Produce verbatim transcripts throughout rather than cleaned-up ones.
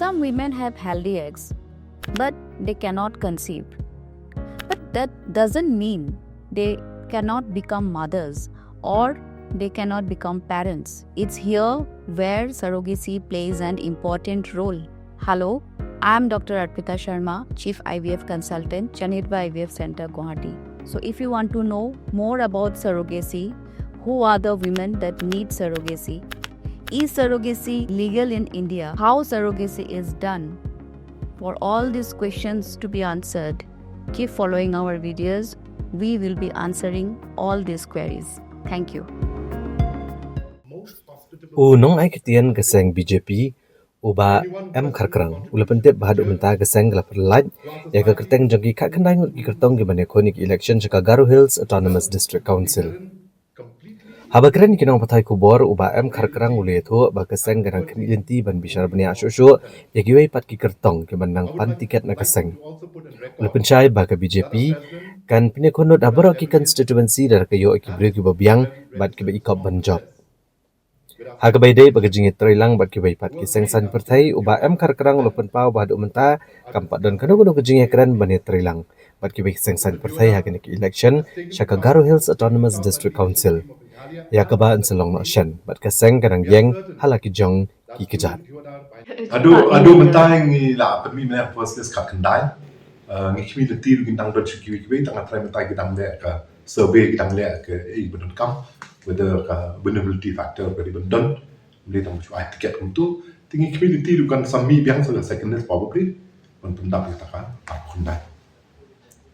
Some women have healthy eggs, but they cannot conceive. But that doesn't mean they cannot become mothers or they cannot become parents. It's here where surrogacy plays an important role. Hello, I'm Doctor Arpita Sharma, Chief I V F Consultant, Chanitba I V F Center, Guwahati. So, if you want to know more about surrogacy, who are the women that need surrogacy? Is surrogacy legal in India? How surrogacy is done? For all these questions to be answered, keep following our videos. We will be answering all these queries. Thank you. U nongai ktien ka seng B J P, u Bah M Kharkrang, u la pyntip ba haduh mynta ka seng ka la pynlait ïa ka kyrteng jong ki khatkhyndai ngut ki kyrtong kiban ïakhun ïa ka election sha ka Garo Hills Autonomous District Council. Haba kren ïa ki nongpathai khubor, u Bah M Kharkrang u la ïathuh ba ka seng ka dang khmih lynti ban bishar bniah shuh shuh ïa kiwei pat ki kyrtong kiban nang pan tiket na ka seng. U la pynshai ba ka B J P kan pynïakhun lut ha baroh ki constituency da ka ïoh ïa ki briew kiba biang bad kiba ikop ban jop. Ha kaba ïadei bad ka jingïatreilang bad kiwei pat ki seng saiñ pyrthei, u Bah M Kharkrang u la pynpaw ba haduh mynta kam pat don kano kano ka jingïakren ban ïatreilang bad kiwei ki seng saiñ pyrthei ha kane ka election sha ka Garo Hills Autonomous District Council, ïa kaba yn sa long noh shen bad ka seng ka dang ïeng ha la ki jong ki kjat. Haduh haduh mynta ngi la pynmih mynne first list khatkhyndai. Uh, ngi khmih lynti ruh kin dang don shuh kiwei kiwei, tang hynrei mynta ki dang leh ka survey, ki dang leh ka, eh, ba donkam, whether ka vulnerability factor ka dei ban don. Mynta tang shu ai tiket kumtu. Te ngi khmih lynti ruh kan sa mih biang sa ka second list probably ban pyndap ïa kata ka khatkhyndai.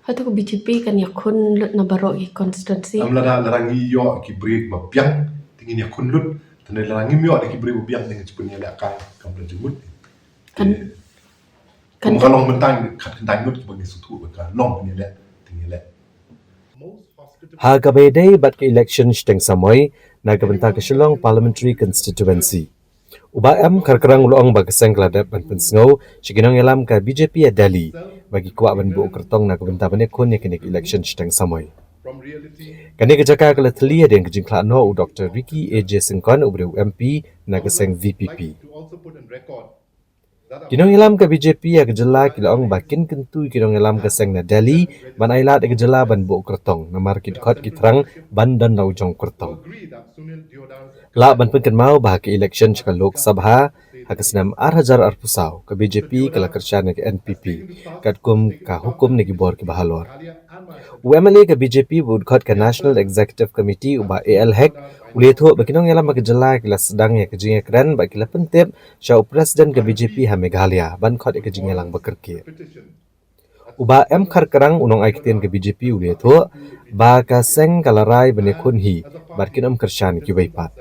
Hato ka B J P kan ïakhun lut na baroh ki constituency? Em, lada, lada ngi ïoh ki briew ba biang, te ngin ïakhun lut. Te lada ngim ïoh da ki briew ba biang, te ngin sa pynïalehkai, kam da jingmut. Kan, eh, kan kum ka long mynta khatkhyndai ngut kiba ngi sngewthuh ba ka long pynïaleh, te ngi leh. Ha kaba ïadei bad ka election shiteng samoi na ka bynta ka Shillong Parliamentary Constituency, u Bah M Kharkrang u la ong ba ka seng ka la dep ban pynsngew sha ki nongïalam ka B J P ha Delhi ba ki kwah ban buh kyrtong na ka bynta ban ïakhun ïa kane ka election shiteng samoi. Kane ka jaka ka la thylli hadien ka jingkhlad noh u Doctor Ricky A J Syngkon, uba dei u M P na ka seng V P P. Ki nongïalam ka B J P ha ka jylla ki la ong ba kin kyntu ïa ki nongïalam ka seng na Delhi ban ailad ïa ka jylla ban buh kyrtong, namar ki dkhot ki thrang ban don la u jong kyrtong. Lah ban pynkynmaw ba ha ka election sha ka Lok Sabha ha ka snem ar hajar arphew saw, ka B J P ka la kyrshan ïa ka N P P katkum ka hukum na ki bor kiba halor. U M L A ka B J P bad u dkhot ka National Executive Committee, u Bah A L Hek, u la ïathuh ba ki nongïalam ha ka jylla ki la sdang ïa ka jingïakren bad ki la pyntip sha u President ka B J P ha Meghalaya ban khot ïa ka jingïalang ba kyrkieh. U Bah M Kharkrang, u nongai ktien ka B J P, u la ïathuh ba ka seng ka la rai ban ïakhun hi bad kin ym kyrshan ïa kiwei pat.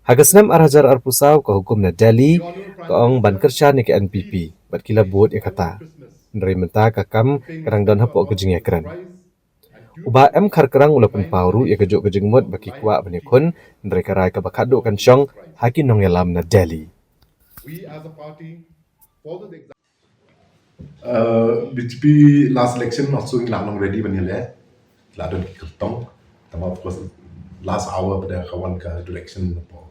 Ha ka snem ar hajar arphew saw, ka hukum na Delhi ka ong ban kyrshan ïa ka N P P bad ki la bud ïa kata. Hynrei mynta ka kam ka dang don hapoh ka jingïakren. U Bah M Kharkrang u la pynpaw ruh ïa kajuh ka jingmut ba ki kwah ban ïakhun, hynrei ka rai kaba khatduh kan shong ha ki nongïalam na Delhi. Uh, B J P last election also ngi la long ready ban ïaleh. La don ki kyrtong. Tangba of course last hour ba da ka wan ka direction hapoh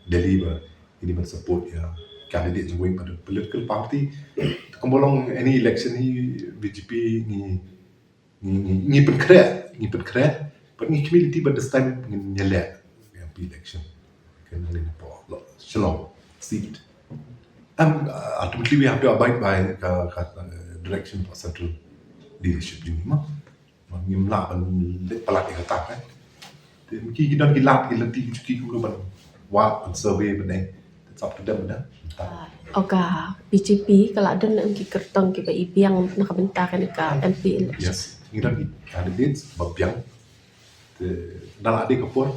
Delhi ba ngi dei ban support ïa candidate jong wei pat political party. Te kumba long any election hi B J P ngi ngi, ngi, ngi pynkhreh, ngi pynkhreh, but ngi khmih lynti ba this time ngin ïaleh M P election. Kan ngin hapoh Shillong seat. And, uh, ultimately we have to abide by ka, ka, uh, direction of central leadership jong ngi, ma. Ma ngim lah ban leit palat ïa kata, kan. Te ki, ki don ki lad, ki lynti, ki juki kumno ban wad, ban survey, ban ne. It's up to them, na. Ah, okay, B J P ka la don ki kyrtong kiba i biang na ka bynta kane ka M P election. Yes, ngi don ki candidates ba biang. Te da la dei ka por.